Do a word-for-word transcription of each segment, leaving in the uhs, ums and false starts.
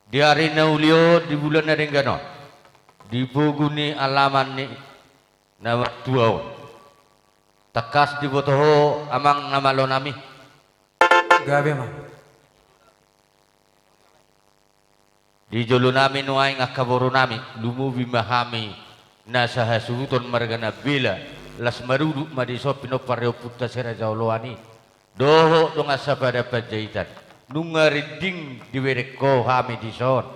Di ari na uli on, di bulan na denggan on, di pogu ni alaman ni na martua on, tangkas diboto ho amang na malo nami. Gabe ma. Di jolo nami nuaeng angka boru nami, lumobi ma hami na sahasuhuton marga Nambela, las marudut ma dison pinompar ni ompunta si Raja Oloan i dohot dongan sapadan Panjaitan. Nunga rinding dibereng ho hami dison.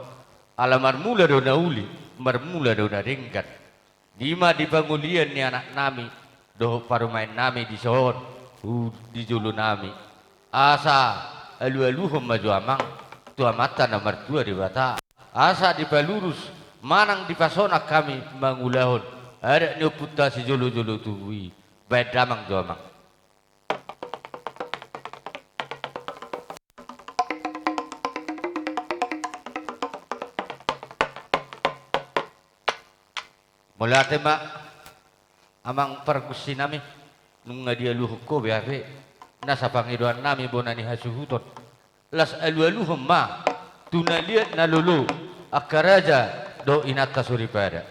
Ala marmula do na uli, marmula do na denggan. Ima di pangolian ni anak nami dohot parumaen nami dison, tu di jolo nami. Asa alualuhon ma jo amang tu Amanta na martua Debata, asa dipalurus manang dipasonang hami mangulahon adat ni ompunta sijolojolo tubu i. Baen damang jo amang. Mauliate ma amang pargonsi nami, nunga dialuhon ho be hape nasa pangidoan nami bona ni hasuhuton. Las alualuhon ma tu na liat na lolo, angka raja dohot inanta soripada.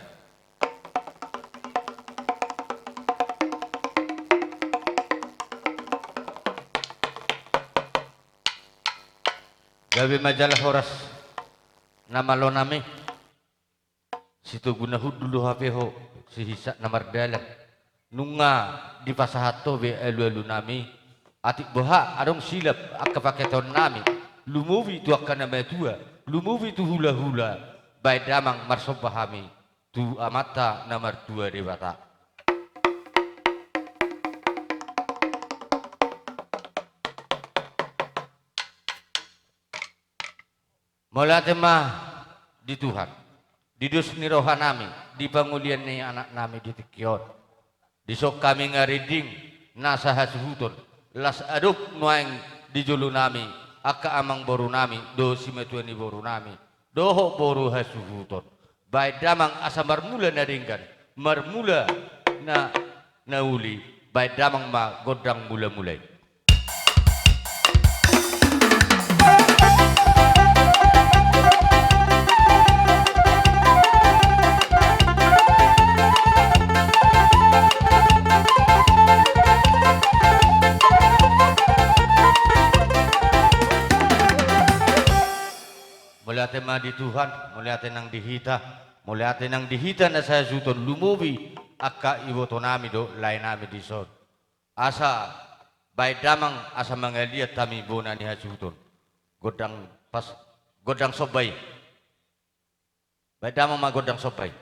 Gabe ma jala horas na malo nami. Sitogu na hundul do hape ho, sihisak na mardalan. Nunga dipasahat ho be alualu nami. Atik boha adong silap angka pangkataion nami, lumobi tu angka na matua, lumobi tu hulahula, baen damang marsomba hami tu Amanta na martua Debata. Mauliate ma di Tuhan, di dos ni roha nami, di pangolian ni anak nami di tingki on. Dison hami nunga rinding nasa hasuhuton, las adong nuaeng di jolo nami angka amang boru nami dohot simatua ni boru nami dohot boru hasuhuton. Baen damang asa marmula na denggan, marmula na, na uli, baen damang ma gondang mulamula i. Mauliate ma di Tuhan, mauliate nang di hita, mauliate nang di hita na sahasuhuton, lumobi angka iboto nami dohot lae nami dison. Asa baen damang asa mangaliat hami bona ni hasuhuton. Gondang pas, gondang somba i. Baen damang ma gondang somba i.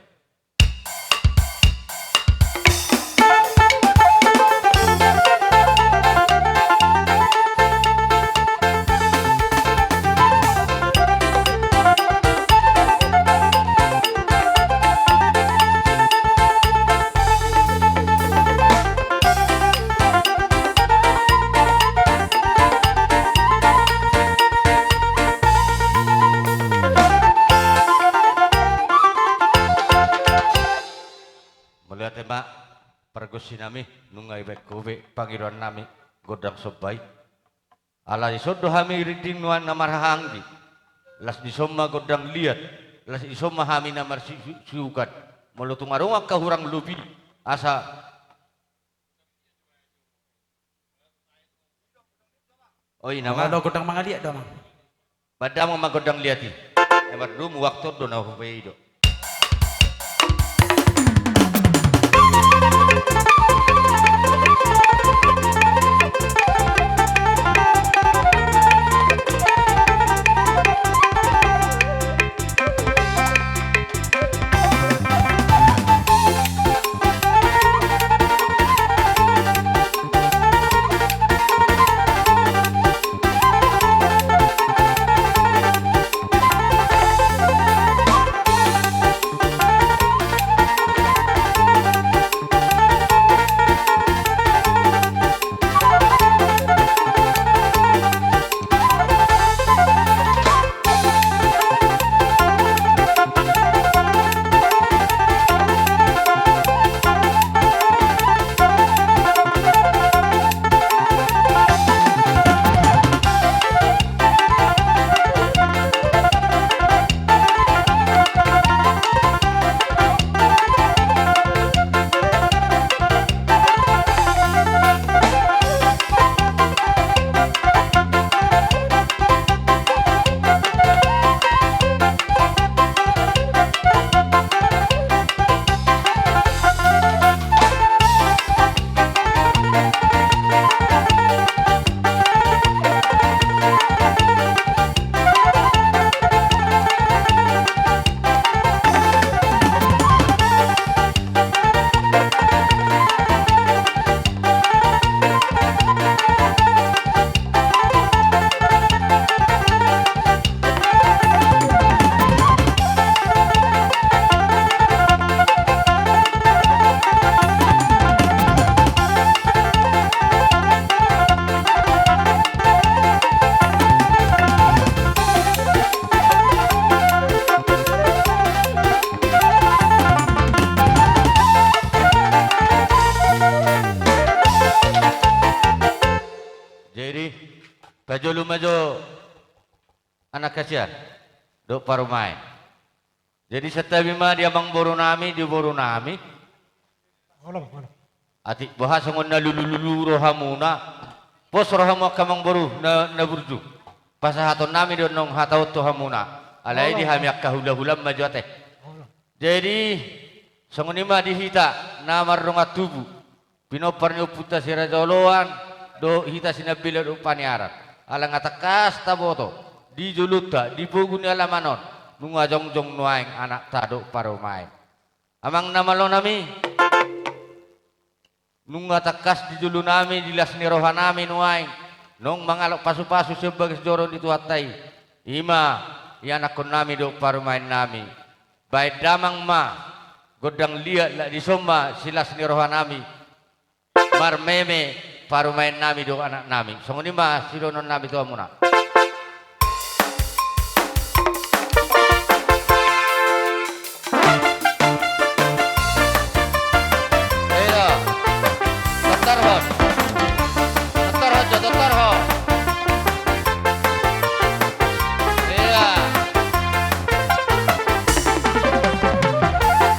Mauliate ma pargonsi nami, nunga dibaen ho be pangidoan nami gondang somba i. Ala dison do hami rinding nuaeng na marhahaanggi. Las dison ma gondang liat, las dison ma hami na marsiuhutan. Molo tung adong angka hurang lobi, asa. O, i nama. Molo gondang mangaliat do, amang. Baen damang ma gondang liat i. Emar dum waktu do na hupe i do. Pajolo ma jo anak hasian dohot parumaen. Jadi santabi ma di amangboru nami, di boru nami. Olo, olo. Atik boha songon na lulululu rohamuna, pos rohamu angka amangboru na, na burju. Pasahaton nami do annon hata on tu hamuna. Alai di hami angka hulahulam ma jo ate. Olo. Jadi songon i ma di hita na mardongan tubu, pinompar ni ompunta si Raja Oloan, dohot hita si Nambela dohot Paniaran. Ala nga tangkas taboto di jolonta, di pogu ni alaman on, nunga jongjong nuaeng anakta dohot parumaen. Amang na malo nami, nunga tangkas di jolo nami, di las ni roha nami nuaeng, naung mangalap pasupasu sian bagas joro ni Tuhanta i. I ma ianakkon nami dohot parumaen nami. Baen damang ma gondang liat, lak dison ma silas ni roha nami marmeme parumaen nami dohot anak nami. Songon i ma sidohonon nami tu hamuna. Tontorhon. Tontorhon jo, tontorhon. Iya.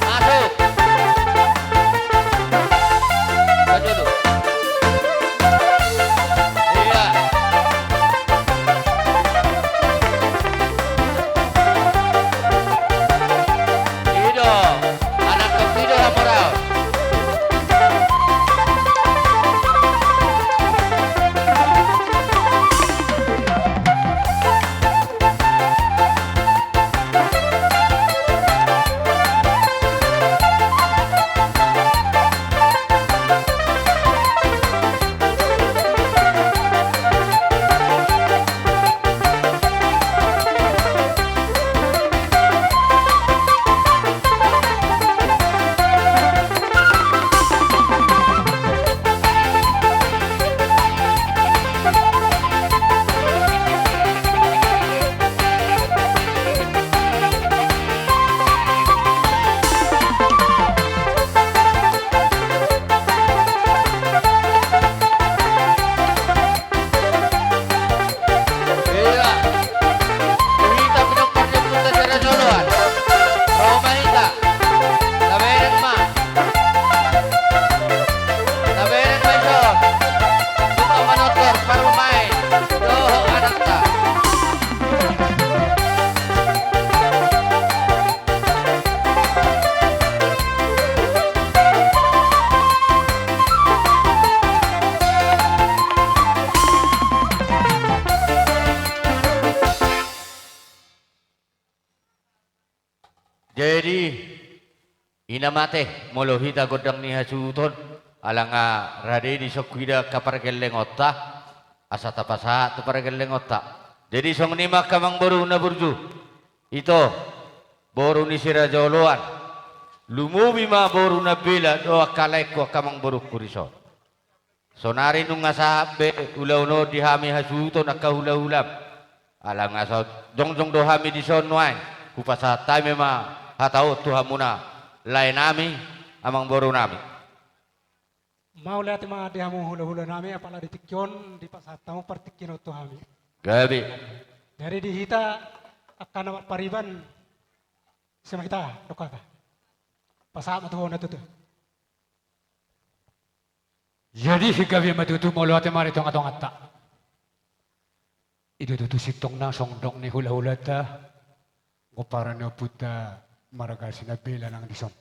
Masuk. Maju dulu. Iya. Ido. Anak kopi do laporan. Iya. Hita pinompar ni ompunta si Raja Oloan. Ro ma hita. Tabereng ma. Tabereng ma ison. Tung manortor parumaen dohot anakta. Jadi, i ma ate, molo hita gondang ni hasuhuton, ala nga rade dison huida angka pargellengonta, asa tapasahat tu pargellengonta. Jadi songon i ma angka amangboru na burju. Ito, boru ni si Raja Oloan. Lumobi ma boru Nambela dohot angka laengku, angka amangborungku dison. Saonari nunga sahat be ulaon on di hami hasuhuton angka hulahulam. Ala nga so jongjong do hami dison nuaeng, hupasahat hami ma hata on tu hamuna, lae nami, amangboru nami. Mauliate ma di hamu hulahula nami, apala di tingki on dipasahat hamu partingkian on tu hami. Gabe. Jadi di hita angka na marpariban, ise ma hita, dok hata. Pasahat ma tu ho na tutu. Jadi gabe ma tutu, mauliate ma di tongatonganta. I do tutu sintongna songon dok ni hulahulanta, pomparan ni ompunta marga Sinambela nang dison.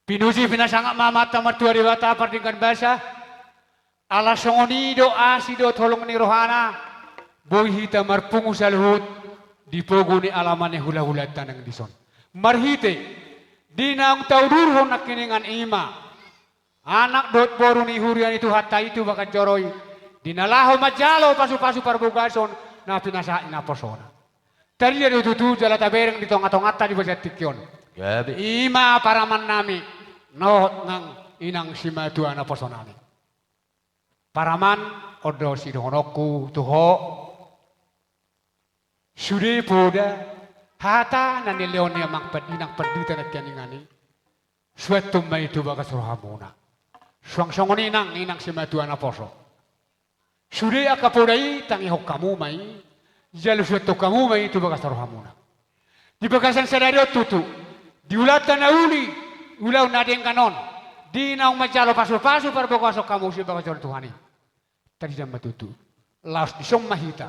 Pinuji pinasangap ma Amanta Martua Debata pardenggan basa, ala songon i do asi dohot holong ni rohana, boi hita marpungu saluhut di pogu ni alaman ni hulahulanta nang dison. Marhite di naung taudurhon nangkiningan, i ma anak dohot boru ni huria ni Tuhanta i tu bagas joro i, di na laho manjalo pasupasu parbogason na pinasahat ni naposona. Taida do tutu jala tabereng di tongatonganta di bagasan tingki on. Gabe. I ma paraman nami, dohot nang inang simatua naposo nami. Paraman, on do sidohononku tu ho. Sude poda hata na nilehon ni amang pand-, inang pandita nangkiningan i, suanhon ma i tu bagas rohamuna. Suang songon i nang inang simatua naposo. Sude angka poda i tangihon hamu ma i, jaloon hamu ma i tu bagasan rohamuna. Di bagasan sadari on tutu, di ulaonta na uli, ulaon na denggan on, di naung manjalo pasupasu parbagason hamu sian bagasan Tuhan i. Tarida ma tutu. Laos dison ma hita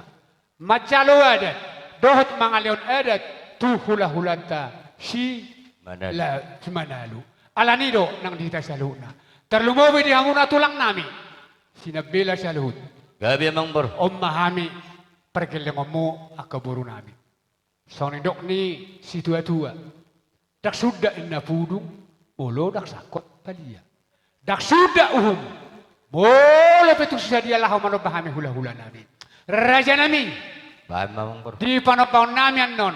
manjalo adat dohot mangalehon adat tu hulahulanta si Manalu. La-, si Manalu. Alani do nang di hita saluhutna. Tarlumobi di hamuna tulangnami Sinambela saluhut. Gabe, Amangboru. On ma hami pargellengonmu angka borunami. Songon nidok ni situatua. Ndang sundat inna pudung, molo ndang sangkot palia. Ndang sundat uhum, molo pe tung so sadia laho manomba hami hulahulanami. Rajanami. Baen ma, Amangboru. Di panombaonnami annon,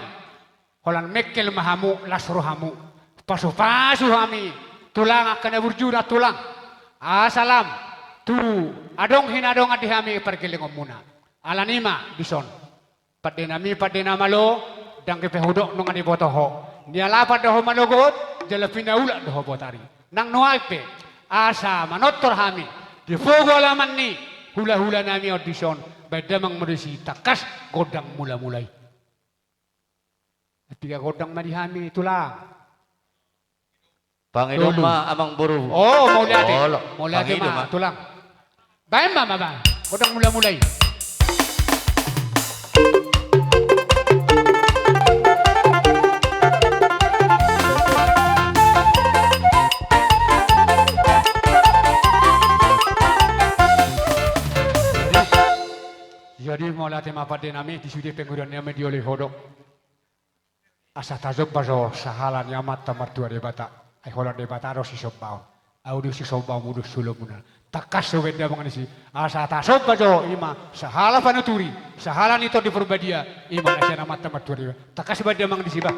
holan mengkel ma hamu, las rohamu. Pasupasu hami tulang angka na burju na tulang. Asa lam tu adong hinadongan di hami pargellengonmuna. Alani ma dison. Pandenami, pande na malo, ndang pe hudok nunga diboto ho. Nialapan do ho manogot, jala pinaulak do ho botari. Nang nuaeng pe, asa manortor hami di pogu alaman ni hulahulanami on dison, baen damang ma disi tangkas gondang mulamula i. Piga gondang ma di hami tulang. Pangido ma, Amangboru. O, mauliate. Olo, mauliate pangido ma, ma, tulang. Baen ma, ma, ma. Gondang mulamula i. Jadi, mauliate ma pandenami, di sude pangidoannami dioloi ho do. Asa tajomba jo sahala ni Amanta Martua Debata, ai holan Debata do sisombaon. Ahu do sisombaonmu do siulahonmuna. Tangkas do baen damang disi. Asa tajomba jo, i ma sahala panuturi, sahala ni Tondi Porbadia, i ma na sian Amanta Martua Debata. Tangkas baen damang disi, bah.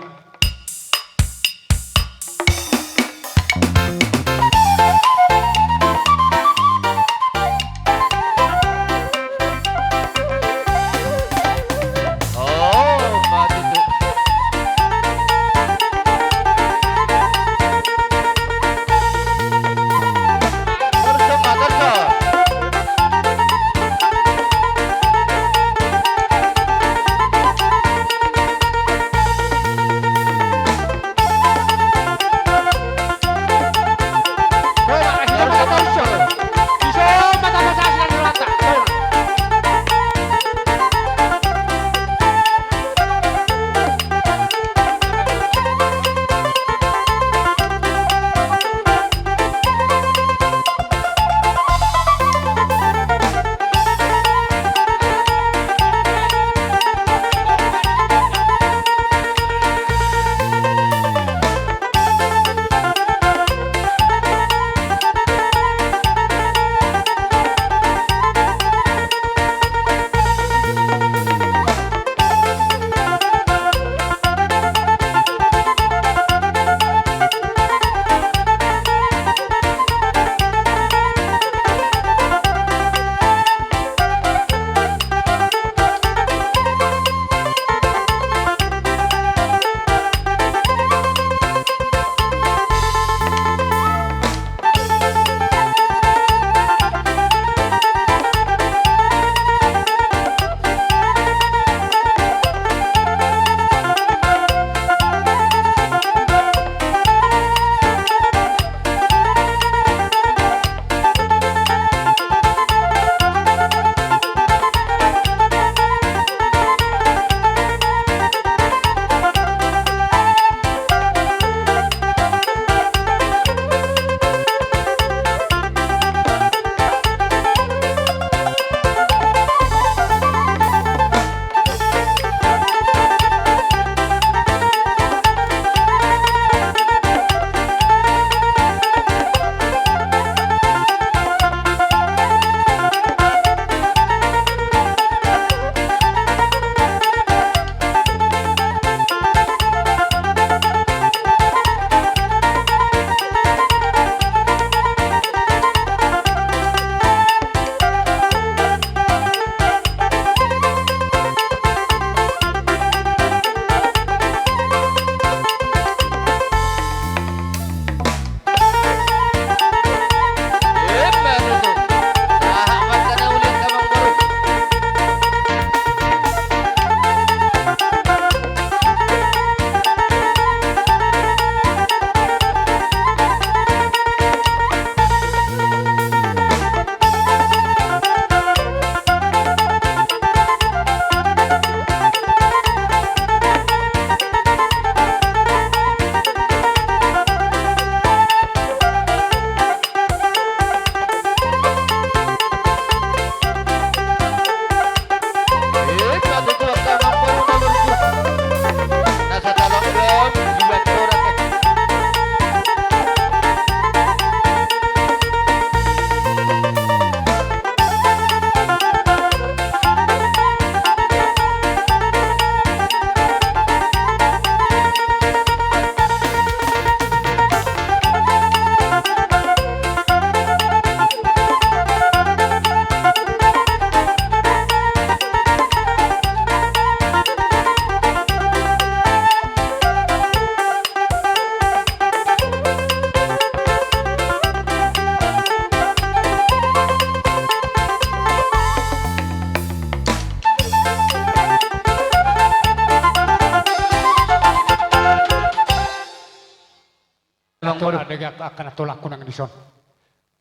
Angka na tolangku nang dison.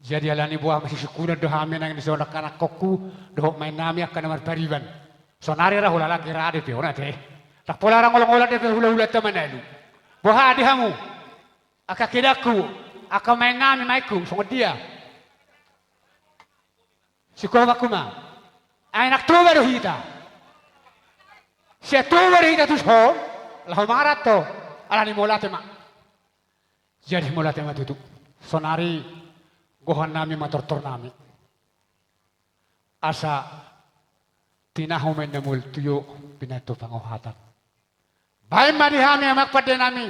Jadi alani boha masisungkunan do hami nang dison angka anakkonku dohot maen nami angka na marpariban. Sonari ra holan lagi rade pe on ate. Ndang pola ra ngolangolangku dope hulahulanta Manalu. Boha di hamu? Angka kedangku, angka maen nami, maenku, songon dia? Sikobaku ma. Ai nang Toba do hita. Sian Toba do hita tuson. Laho mangaranto. Alani mauliate ma. Jadi mauliate ma tutu. Sonari gohan nami ma tortor nami. Asa tinahu ma inna mual tio binahen tu pangohatan. Baen ma di hami amang pande nami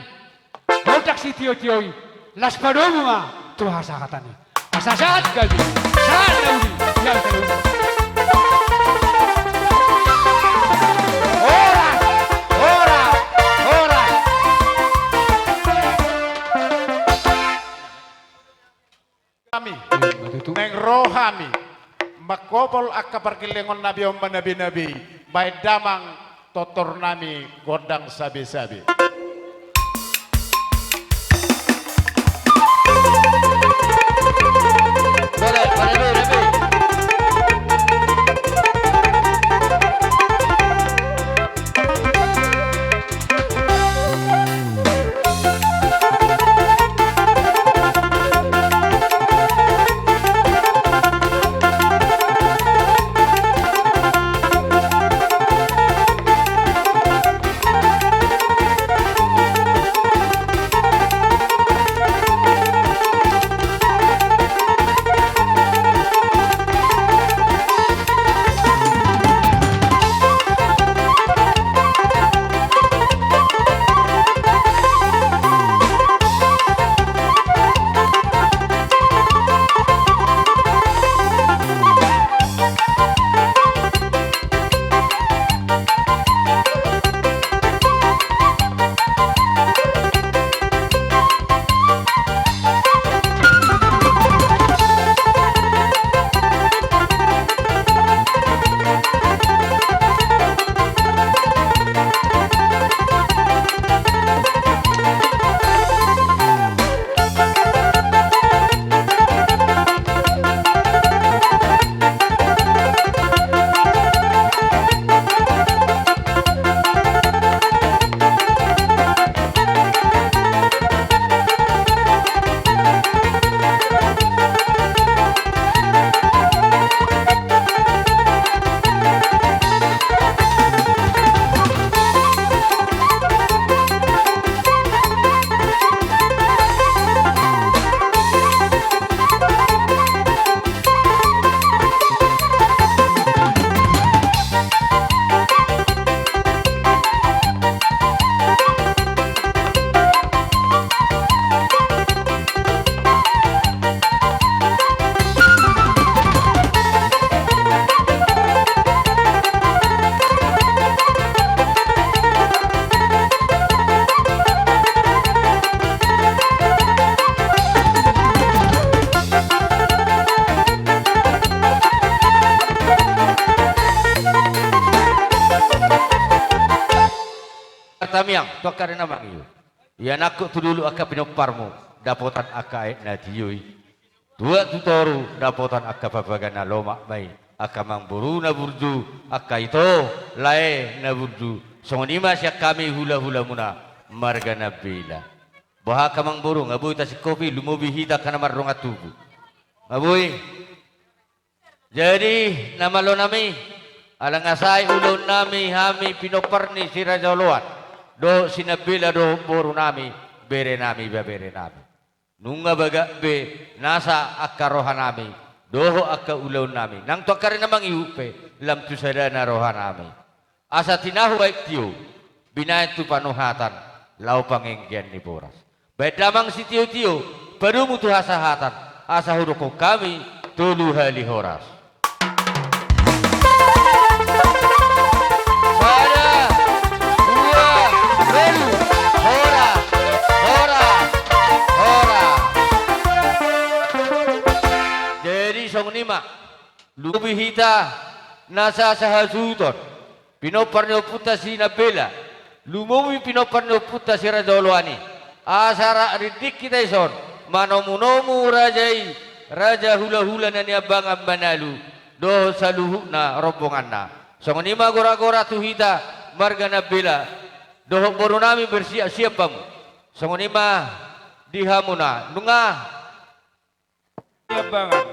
gondang sitiotio i, laos padomu ma tu hasahatan i. Asa sahat gabe, sahat na uli, yang terhormat. Horas, horas, horas. Hami. Naeng ro hami mangkopol angka pargellengon nami on manabenabe i, baen damang tortor nami gondang sabesabe. Tamiang, tu angka ari na mangihut. Ianakhon tu dolok angka pinomparmu, dapotan angka aek na tio i. Tuat tu toru, dapotan angka papaga na lomak ma i, angka amangboru na burju, angka ito, lae na burju. Songon i ma sian hami hulahulamuna, marga Nambela. Boha angka amangboru, nga boi tasingkopi, lumobi hita angka na mardongan tubu. Nga boi. Jadi, na malo nami, ala nga sae ulaon nami, hami pinompar ni si Raja Oloan, dohot si Nambela dohot boru nami, bere nami, ibebere nami. Nunga bagak be nasa angka roha nami, dohot angka ulaon nami. Nang tu angka ari na mangihut pe, lam tu sadana roha nami. Asa tinahu aek tio, binahen tu pangohatan, laho pangenggean ni boras. Baen damang sitiotio, padomu tu hasahatan, asa hudokhon hami, tolu hali horas. Sada, dua, tolu, horas, horas, horas. Jadi songon i ma, lumobi hita nasa sahasuhuton. Pinompar ni ompunta si Nambela, lumobi pinompar ni ompunta si Raja Oloan i. Asa ra rindik hita dison, manomunomu raja i, raja hulahula na niambangan Manalu dohot saluhutna rombonganna. Songon i ma goragora tu hita marga Nambela dohot borunami, bersiapsiap hamu. Songon i ma di hamuna nunga niambangan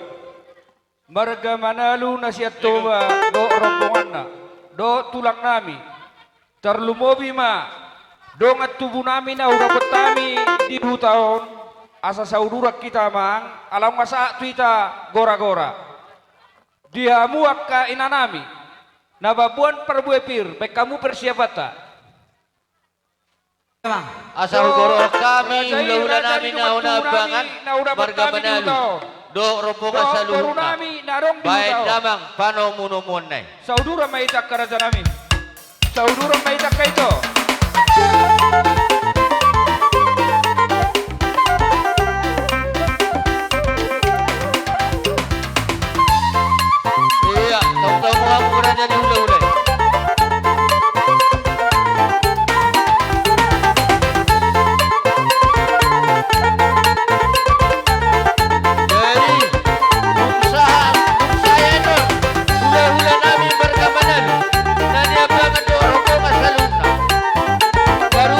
marga Manalu na sian Toba dohot rombonganna dohot tulangnami. Tarlumobi ma dongan tubunami na hudapot hami di huta on, asa sauduran hita amang, ala nunga sahat tu hita goragora. Di hamu angka inanami na mamboan parbue pir, baen hamu persiapanta. Asa hugorahon hami hulahulanami na hona ambangan marga Manalu dohot rombongan saluhutna. Baen damang panomunomuanna i. Sauduran ma hita angka rajanami. Sauduran ma hita angka ito. Ia, tongtong hamu raja ni hulahula. Jadi, dung sahat, dung sae do hulahulanami marga Manalu na niambangan dohot rombongan saluhutna. Baru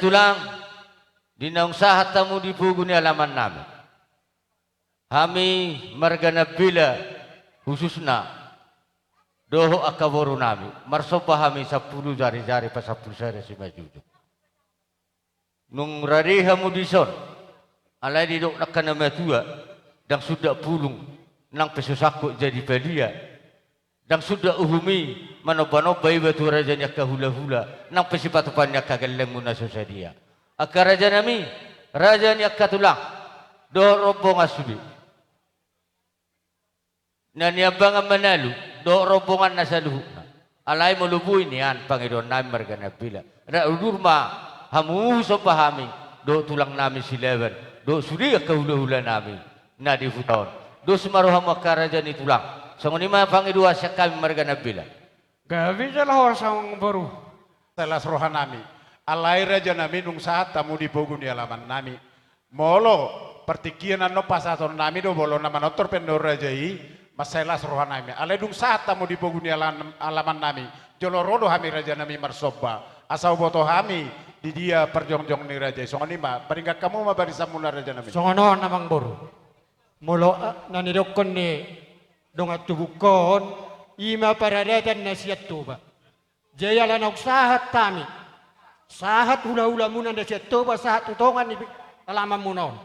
Tulang, di naung sahat hamu di pogu ni alaman nami, hami marga Nambela khususna dohot angka boru nami, marsomba hami sampulu jari-jari pasampulu sada simanjujung. Nunga rade hamu dison, alai didok angka na matua, ndang sundat pulung, nang pe so sangkot jadi palia. Ndang sundat uhum i manomba-nomba iba tu raja ni angka hula-hula, nang pe sipatupa ni angka gellengmu na so sadia. Angka raja nami, raja ni angka tulang dohot rombongan sude, na niambangan Manalu dohot rombongan na saluhutna. Alai molo boi nian pangidoan nami marga Nambela, rap udur ma hamu somba hami dohot tulang nami Silaban dohot sude angka hula-hula nami na di huta on. Dos ma rohamu angka raja ni tulang. Songon i ma pangidoan sian hami marga Nambela. Gabe jala horas amangboru. Las roha nami. Alai raja nami, nunga sahat hamu di pogu ni alaman nami. Molo partingkian annon pasahaton nami do, molo na manortor pe annon raja i, mansai las roha nami. Alai dung sahat hamu di pogu ni alam-, alaman nami, jolo ro do hami raja nami marsomba, asa huboto hami di dia parjongjong ni raja i. Songon i ma, paringgan hamu ma barisanmuna raja nami. Songon on amangboru. Molo, eh, na nidokkon ni dongan tubungkon, i ma paradatan na sian Toba. Jadi ala naung sahat hami, sahat hula-hulamuna na sian Toba, sahat tu tonga ni alamanmuna on.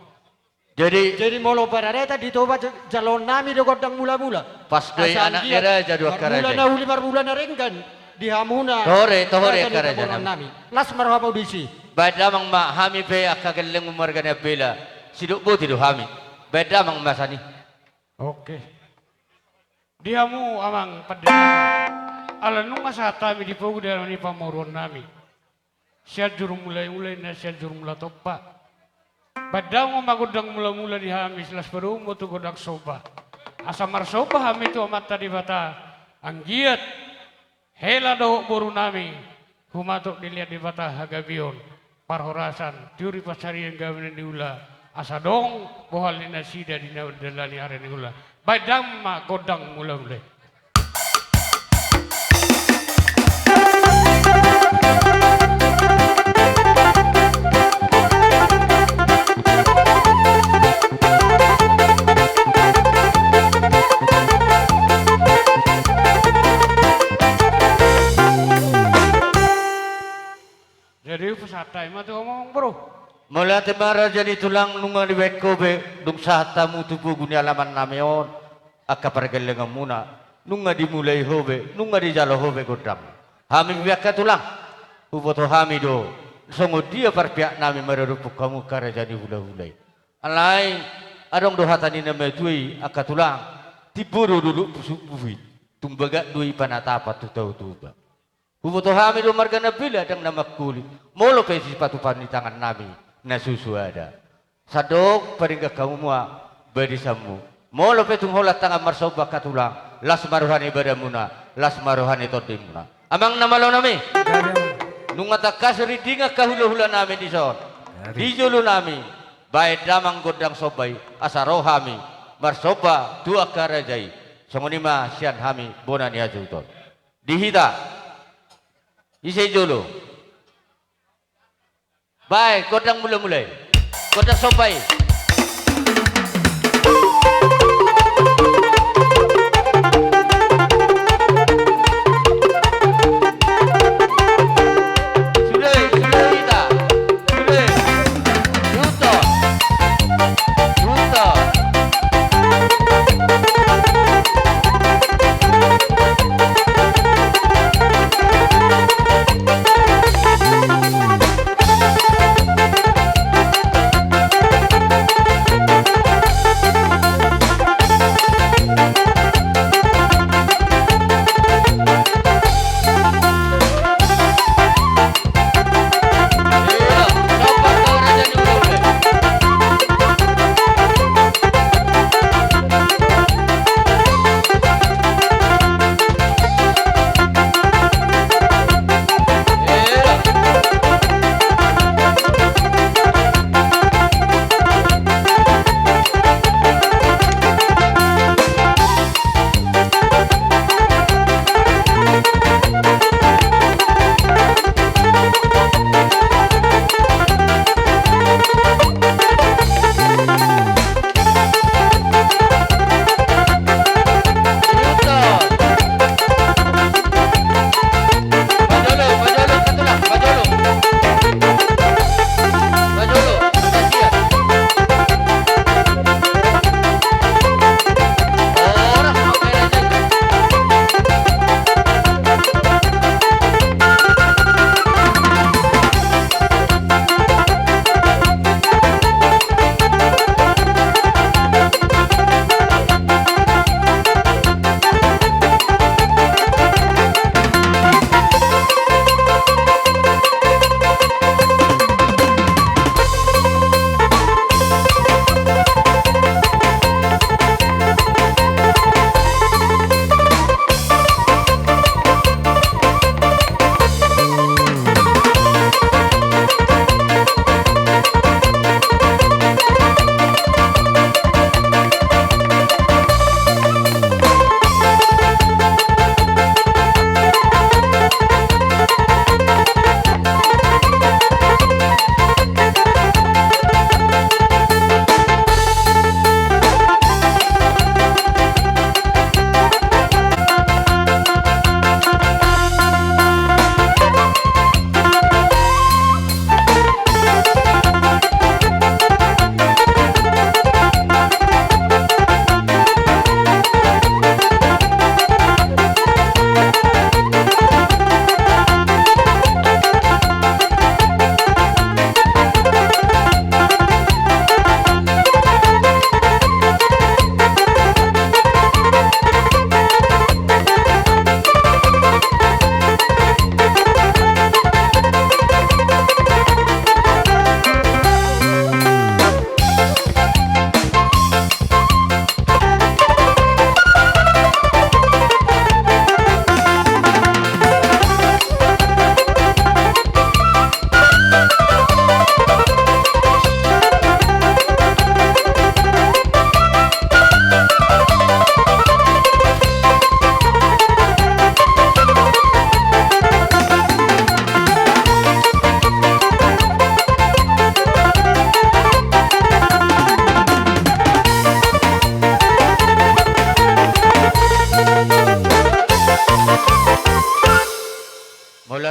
Jadi, jadi molo paradatan di Toba, ja-, jaloon nami do gondang mula-mula. Pas do i, asa anak anggiat ni raja do angka raja i. Marmula na uli, marmula na denggan di hamuna. Toho ro, toho ro angka raja nami. Las ma rohamu disi. Baen damang ma hami pe angka gellengmu marga Nambela. Sidok boti do hami. Baen damang ma sian i. Oke. Di hamu amang pande nami, ala nunga sahat hami di pogu di alaman ni pamoruon nami, Sianjur Mulai-mulai na Sianjur Mulatompa. Baen damang ma gondang mula-mula di hami, silas padomu tu gondang somba. Asa marsomba hami tu Amanta Debata, anggiat hela dohot boru nami, humatok dilehon Debata hagabeon, parhorasan, tiur di pansarian, gabe na niula, asa adong bohal ni nasida di na mardalani ari ni ula. Baen damang ma gondang mula-mula i. Jadi hupasahat hami ma tu hamu amangboru. Mauliate ma raja ni tulang, nunga dibaen ho be, dung sahat hamu tu pogu ni alaman nami on, angka pargellengonmuna, nunga dimulai ho be, nunga dijalo ho be gondang. Hami pe angka tulang, huboto hami do songon dia parpihak nami maradophon hamu angka raja ni hula-hula i. Alai adong do hata ni na matua i angka tulang, timbo do dolok pusuk buhit, tung bagak do i panatapan tu Tao Toba. Huboto hami do marga Nambela ndang na mangkulit, molo pe sipatupa ni tangan nami na so suada. Sandok paringgan hamu ma barisanmu. Molo pe tung holan tangan marsomba angka tulang, las ma roha ni badanmuna, las ma roha ni tondimuna. Amang na malo nami, nunga tangkas rinding angka hula-hula nami dison. Di jolo nami, baen damang gondang somba i, asa ro hami marsomba tu angka raja i. Songon i ma sian hami bona ni hasuhuton. Di hita. Ise jolo? Baen gondang mula-mula i. Gondang somba i. Sude, sude hita. Sude. Suhut. Suhut.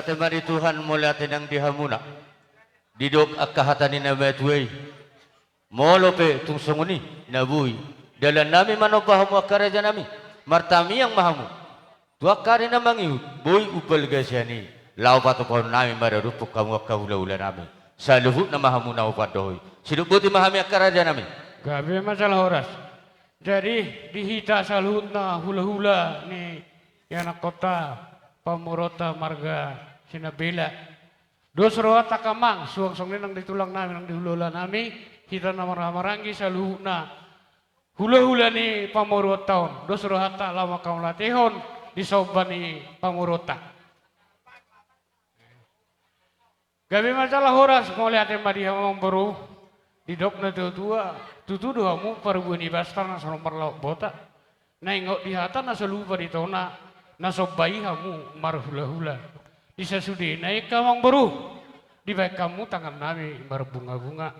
Mauliate ma di Tuhan, mauliate nang di hamuna. Didok angka hata ni na matua i. Molo pe tung songon i na boi dalannami manomba hamu angka rajanami, martangiang ma hamu tu angka ari na mangihut, boi umbalga sian i, laho patupahonnami maradophon hamu angka hulahulanami. Saluhutna ma hamu na hupandohoi. Sidok boti ma hami angka rajanami. Gabe ma jala horas. Jadi di hita saluhutna hulahula ni ianakhonta pamoruonta marga Sinambela, dos rohanta angka amang, suang songon i nang di tulangnami nang di hulahulanami, hita na marhahamaranggi saluhutna hulahula ni pamoruonta on, dos rohanta laho manghamauliatehon di somba ni pamoruonta. Gabe ma jala horas, mauliate ma di hamu amangboru. Didok natuatua, tutu do hamu parbue ni basta na so marlapatan bota. Na ingot di hata na so lupa di tona, na somba i hamu marhulahula. Di sasudena i angka amangboru, dibahen hamu tangannami marbungabunga.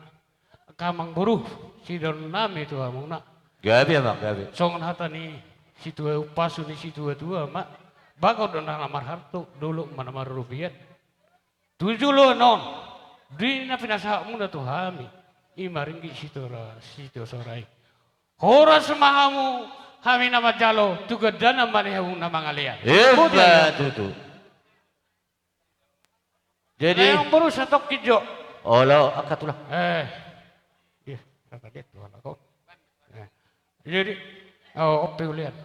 Angka amangboru, sidohononnami tu hamuna. Gabe amang, gabe. Songon hata ni situa, umpasu ni situatua ma, bagot do na marhalto, dolok ma na marrobean. Tu joloan on, di na pinasahatmuna tu hami, i ma ringgit sitio sora, sitio sora i. Horas ma hamu, hami na manjalo, tu gondang ma di hamu na mangalean. Emma tutu. Jadi amangboru, satongkin jo. Olo angka tulang. Eh. Ih, kata dia tulang aku. Eh. Jadi, oh, ope ulian.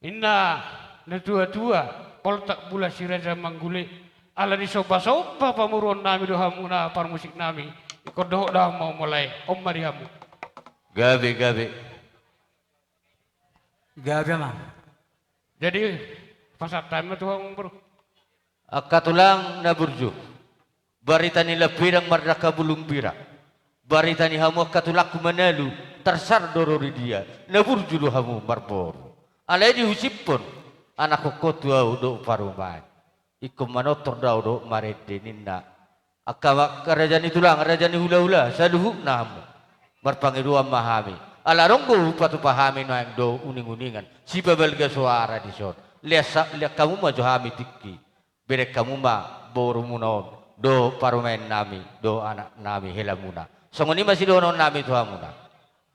Ninna natuatua, poltak bulan si raja manggule, ala ni sombasomba pamoruonnami do hamuna parmusiknami, ingkon dohot do hamu mulae, on ma di hamu. Gabe, gabe. Gabe ma. Jadi pasahat hami ma tu hamu amangboru. Angka tulang na burju. Barita ni lampirang mardangka bulung bira. Barita ni hamu angka tulangku Manalu, tarsar do ro di dia, na burju do hamu marboru. Alai dihusipkon anakhonhon tu ahu dohot parumaen. Ingkon manortor do ahu dohot marende ninna. Angka ma-, raja ni tulang, raja ni hulahula, saluhutna hamu. Marpangidoan ma hami. Ala adong do hupatupa hami nuaeng do uninguningan. Sipabalga soara dison. Lean sa-, lean hamu ma jo hami tingki. Bereng hamu ma borumuna on, dohot parumaennami, dohot anaknami, helamuna. Songon i ma sidohononnami tu hamuna.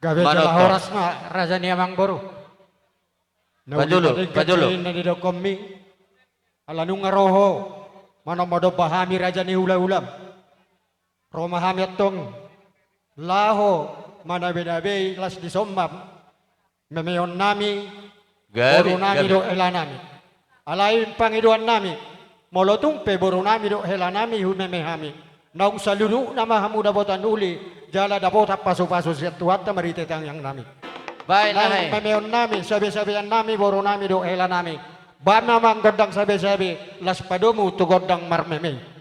Gabe jala horas ma raja ni amangboru. Pajolo, pajolo. Na didokhonmi, ala nunga ro ho manomba-nomba hami raja ni hulahulam. Ro ma hami antong laho manabei-nabei las ni sombam. Memeonnami, gabe, borunami dohot helanami. Alai pangidoannami, molo tung pe borunami dohot helanami humeme hami, naung saluhutna ma hamu dapotan uli, jala dapotan pasupasu sian Tuhanta marhite tangiangnami. Baen, naeng memeonnami, sabesabeannami, borunami dohot helanami. Baen ma amang gondang sabesabe, las padomu tu gondang marmeme.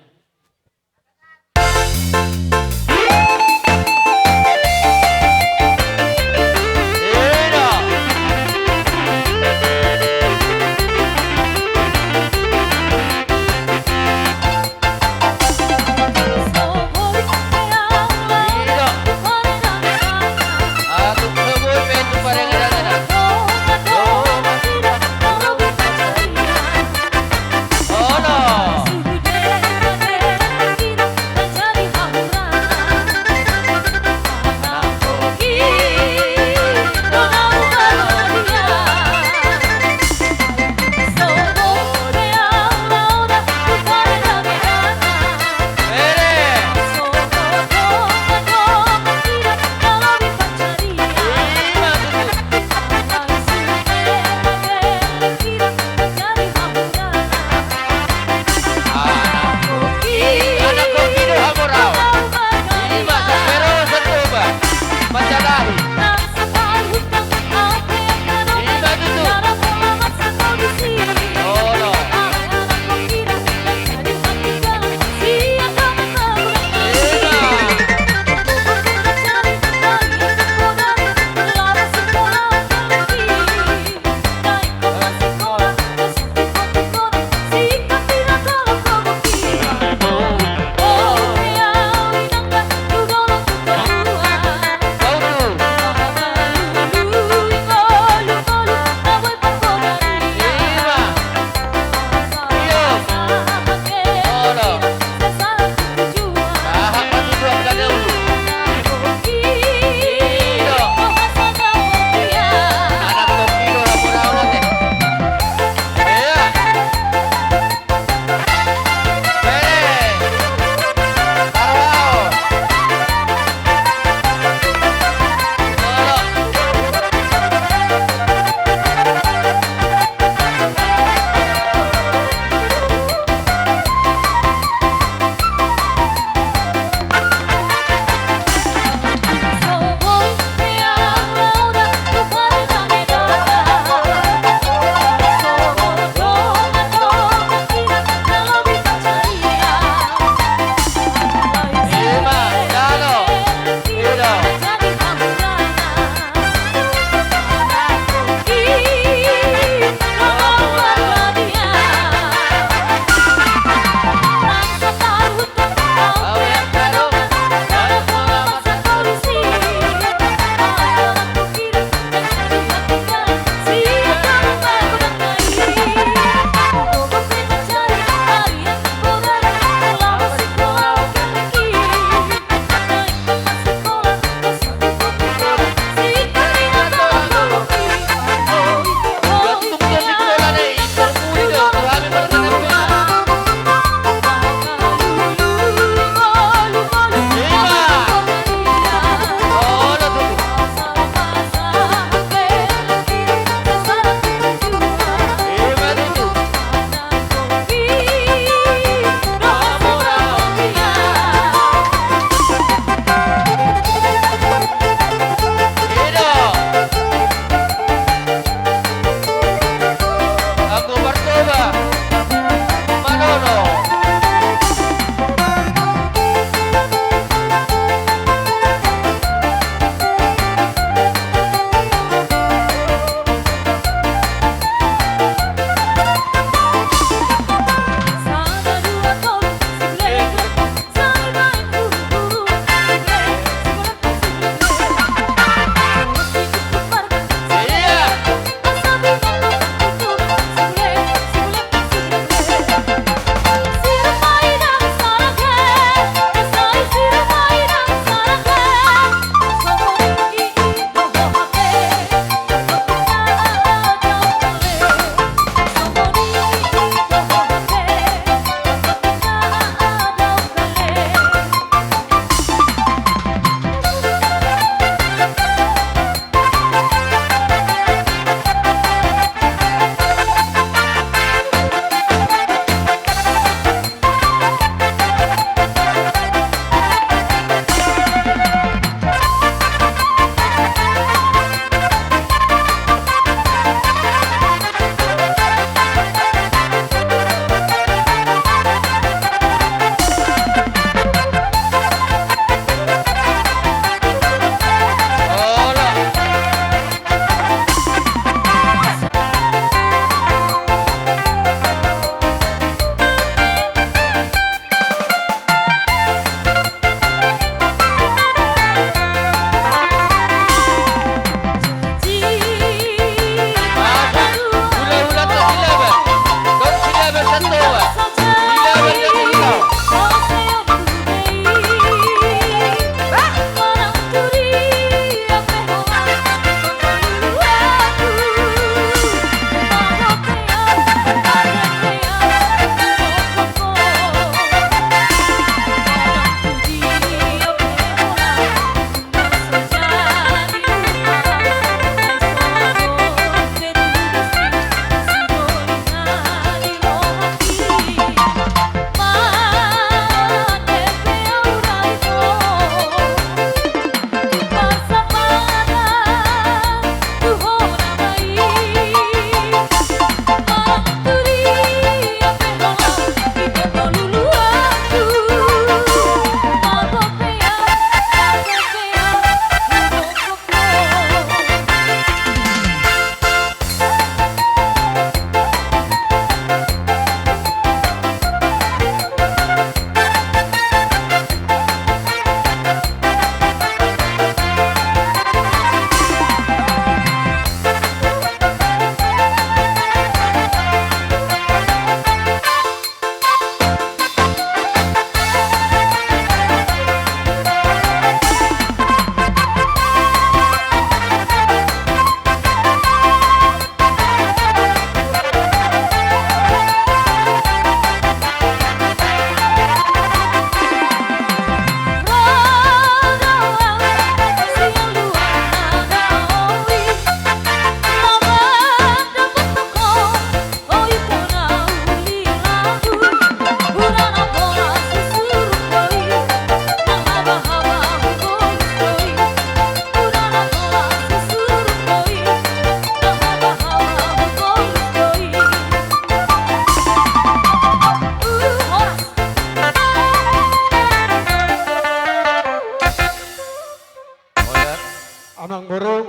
Amangboru.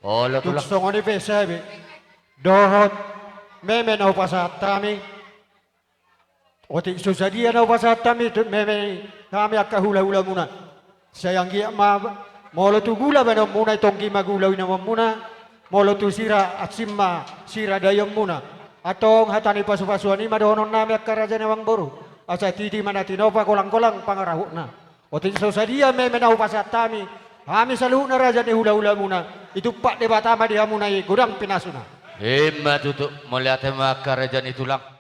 Olo, Tulang. Tung songon i pe sabe dohot meme na hupasahat hami. Otik so sadia na hupasahat hami tu meme, hami angka hulahulamuna. Sai anggiat ma, molo tu gula baenonmuna, i tonggi ma gula inumonmuna. Molo tu sira, ansim ma sira daionmuna. Antong hata ni pasupasuan i ma dohononnami angka raja ni amangboru. Asa titi ma na tinopa, golanggolang pangarahutna. Otik so sadia meme na hupasahat hami, hami saluhutna raja ni hulahulamuna, itumpak Debata ma di hamuna i godang pinasuna. Ima tutu, mauliate ma angka raja ni tulang.